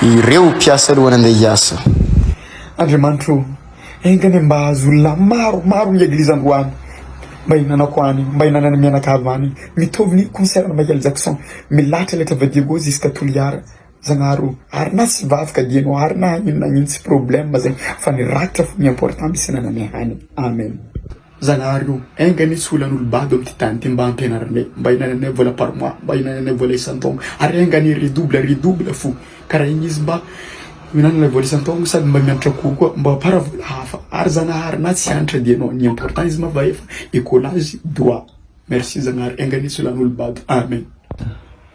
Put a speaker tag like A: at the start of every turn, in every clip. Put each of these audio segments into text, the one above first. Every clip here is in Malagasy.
A: Ireo mpiasa aloha nandeha hiasa.
B: Andriamanitra ô, enga anie mba hahazo olona maro maro ny eglizy androany mba hihinanako any, mba hihinanan'ny mianakavy any, mitovy ny concert an'i Michael Jackson, milahatra ilay Trava Diego jusqu'à Toliara, Zagnahary ô, ary na tsy vavaka dia ianao ary na inona na inona tsy problème zegny fa ny rakitra fo ny important misy hinananay hany, amen. Zagnahary ô, enga anie tsy ho lany olo-bado amin'ity tany ity mba hampianaranay, mba hinananay vola par mois, mba hinananay vola isan-taogno, ary enga anie redouble redouble fo, karaha igny izy mba mihinanana vola isan-taogno sady mba mianatra cours koa mba hampara vola hafa, ary Zagnahary na tsy hianatra dia anao, ny important izy mba efa écolage droit, merci Zagnahary, enga anie tsy ho lany olo-bado, amen.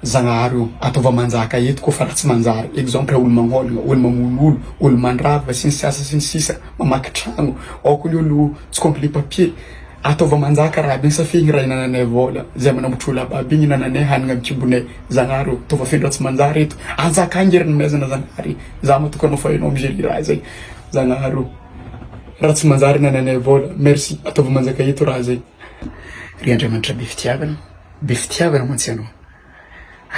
B: Zagnahary ô, ataova manjaka eto koa fa raha tsy manjary, exemple olo magnolagna, olo mamono olo, olo mandrava sy ny siasa sy ny sisa, mamaky tragno, ao koa ny olo tsy complet papier, ataova manjaka raha aby igny sa f'igny raha ihinananay vôla, zay manambotry olo aby aby igny ihinananay hanigny am kibonay, Zagnahary ô, ataova feno raha tsy manjary eto, anjakà nge ry nomezana Zagnahary, za matoky anao fa enao mi-gerer raha zay, Zagnahary ô, raha tsy manjary ihinananay vôla, merci, ataova manjaka eto raha zay. Ry Andriamanitra be fitiavana. Be fitiavana mantsy ianao.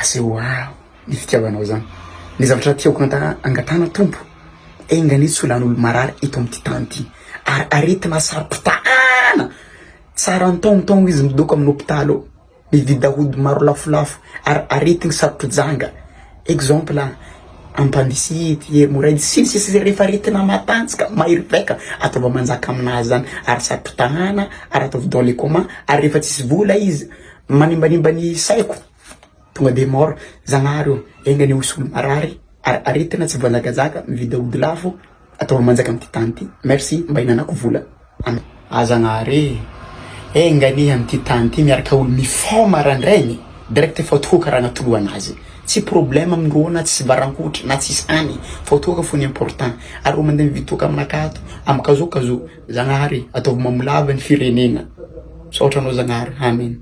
B: Aseho ahy ny fitiavanao izany. Ny zavatra tiako angatahana Tompo, enga anie tsy ho lany olo marary eto amin'ity tany ity. Ary aretina saro-pitahana, tsara antaontaogno izy midoko amin'ny hopitaly ao, mividy ody maro lafolafo, ary aretigny saro-pijanga. Exemple, appendicite, hemorroide, sy ny sisa rehefa aretina matanjaka, mahery vaika, ataova manjaka aminazy zany, ary saro-pitahana, ary ataovy dans le coma, ary rehefa tsisy vola izy, manimbanimba ny saiko, tonga de mort, Zagnahary ô, enga anie ho solo marary, ary aretina tsy voazakazaka, mividy aody lafo, Ataovy manjaka amin'ity tany ity. Merci mba hinanako vola. Amen. Ah Zagnahary e! Enga anie amin'ity tany ity miaraka olo mifoha marandraigny direct efa toaka raha natoloana azy. Tsy problème amindreo na tsisy varankotra na tsisy hany fa toaka fo ny important. Ary reo mandeha mividy toaka aminakahy ato am kazo kazo. Zagnahary e! Ataovy mamolava ny firenena. Misaotra anao Zagnahary. Amen.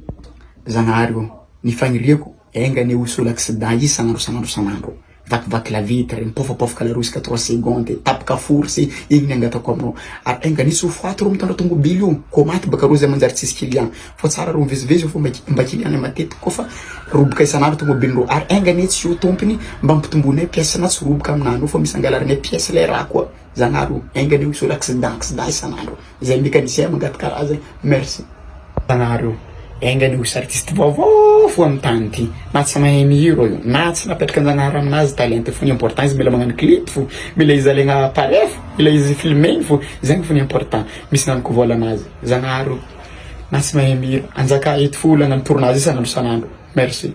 B: Zagnahary ô! Ny fagniriako enga anie ho solo accident isan'andro isan'andro isan'andro. Vakivaky la vitre, mipôfapôfaka la roue isaka trois secondes, tapaka fourche, igny ny angatako aminao. Ary enga anie tsy ho faty rô mitondra tômôbily io, kô maty baka rô zay manjary tsisy client. Fô tsara rô mivezivezy io fô mba client matetiky koa fa roboka isan'andro tômôbilindrô. Ary enga anie tsy io tompony mba ampitomboinay pièce na tsy roboka aminah anao fa misy angalarinay pièce le raha koa. Zagnahary ô, enga anie ho solo accident accident isan'andro. Zay mécanicien mangataka raha zay. Merci. Zagnahary ô, enga anie ho hisy artiste vaovao fo amin'ny tany ty, na tsy mahay mihira io, na tsy napetraka an-jagnahary aminazy talenta fo, ny important izy mila magnano clip fo, mila izy alaigna appareil fo, mila izy filmegny fo, zegny fo ny important, misy nanoko vôla anazy, Zagnahary ô, na tsy mahay mihira, anjakà eto fo olo hagnano tournage isan'andro isan'andro, merci.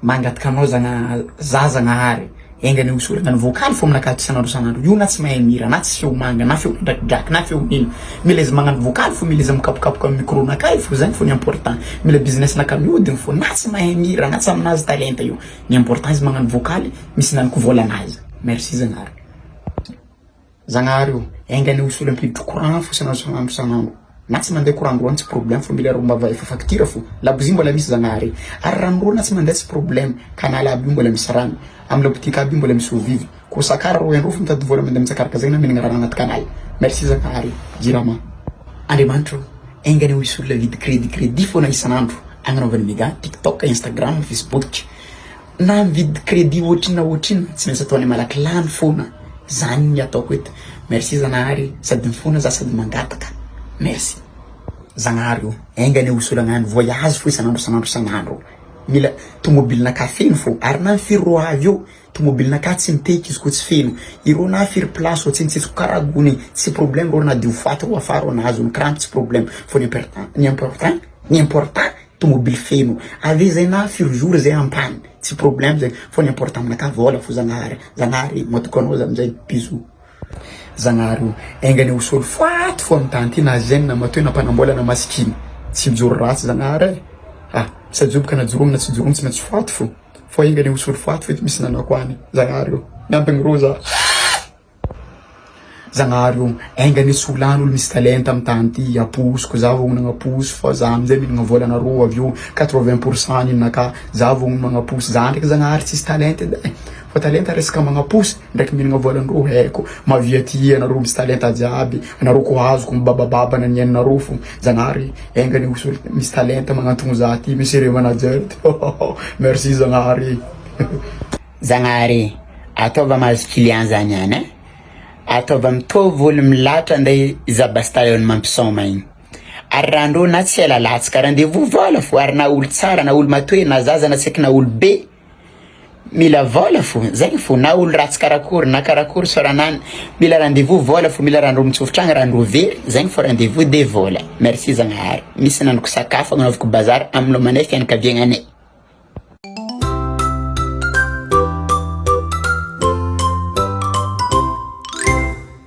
B: Mangataka anao zagna za zagnahary enga anie hosorana ny vocal fo aminakahy ty isan'andro isan'andro io na tsy mahay mihira na tsy feo manga na feo drakidraky na feo nino mila izy magnano vocal fo mila izy mikapokapoka amin'ny micro nakahy fo zany fo ny important mila business nakahy miodina fo na tsy mahay mihira na tsy aminazy talenta io ny important izy magnano vocal misy naniko vôlanazy merci zagnahary. Zagnahary o, enga anie ho solo ampiditro courant fo isan'andro isan'andro isan'andro, na tsy mandeha courant androany tsy problème fa mila mba efa facture fo, labozia mbola misy Zagnahary, ary rano roa na tsy mandeha tsy problème, canal aby io mbola misy rano, amy labotika aby io mbola misy eau vive, ko sakara roa andro fo mitady vola mandeha mitsakaraka zegny na mihinagna rano agnaty canal, merci Zagnahary, jirama. Andriamanitra o, enga anie ho hisy olona hividy crédit crédit foana isan'andro agnanaovany mega, tiktok, instagram, facebook. Na mividy crédit ohatrinona ohatrinona tsy maintsy ataonay malaky lany foana zany ny ataoko eto merci Zanahary sady mifona za sady mangataka merci. Zagnahary ô, enga anie ho solagna any voyage fo isan'andro isan'andro isan'andro, mila tomobilinakahy feno fô, ary na firy rô avy eo tomobilinakahy tsy mitehiky izy koa tsy feno, irô na firy place ô tsy nitsitsiko karaha gony tsy problème rô na de ho faty rô afara rô nahazo ny crampe tsy problème fô ny important ny important ny important Tomobily feno avy zay na firy jour zay ampany tsy problème zay fô ny important aminakahy vôla fô zagnahary zagnahary matoky anao za amizay bisous. Zagnahary o, enga anie ho solo faty fo am tany ty na jeune na matoe na mpanambola na masikina tsy mijoro ratsy zagnahary e ah tsy ajoboka na jorogno na tsy jorogno tsy maintsy faty fo fô enga anie ho solo faty fo eto misy nanako any zagnahary o miambigny rô za. Zagnahary ô, enga anie tsy ho lany olo misy talenta am tany ty, aposiko za vao nagnaposy fa za amizay mihinagna vôlanareo avy eo quatre vingt pour cent ninakahy, za vao magnaposy, za ndraiky Zagnahary tsisy talenta edy e, fa talenta resaka magnaposy ndraiky mihinagna vôlanareo haiko, mavia aty anareo misy talenta jiaby, anareo ko azoko mibabababa na ny ainareo fô, Zagnahary enga anie hisy olo misy talenta magnantogno za ty monsieur le manager ty merci Zagnahary.
A: Zagnahary e!
C: Ataova mahazo client za niany ein! Ataova mitovy olo milahatra nde hizaha Bastarion mampisaoma igny. Ary raha andreo na tsy ela latsaka rendez-vous vôla fô ary na olo tsara na olo matoe na zaza na tsaiky na olo be mila vôla fô zegny fô na olo ratsy karakory na karakory soranany mila rendez-vous vôla fô mila raha andreo mitsofotra agny raha andreo very zegny fô rendez-vous de vôla merci Zagnahary misy nagnano sakafo agnanaovako bazary amilomanay fianakaviagnanay.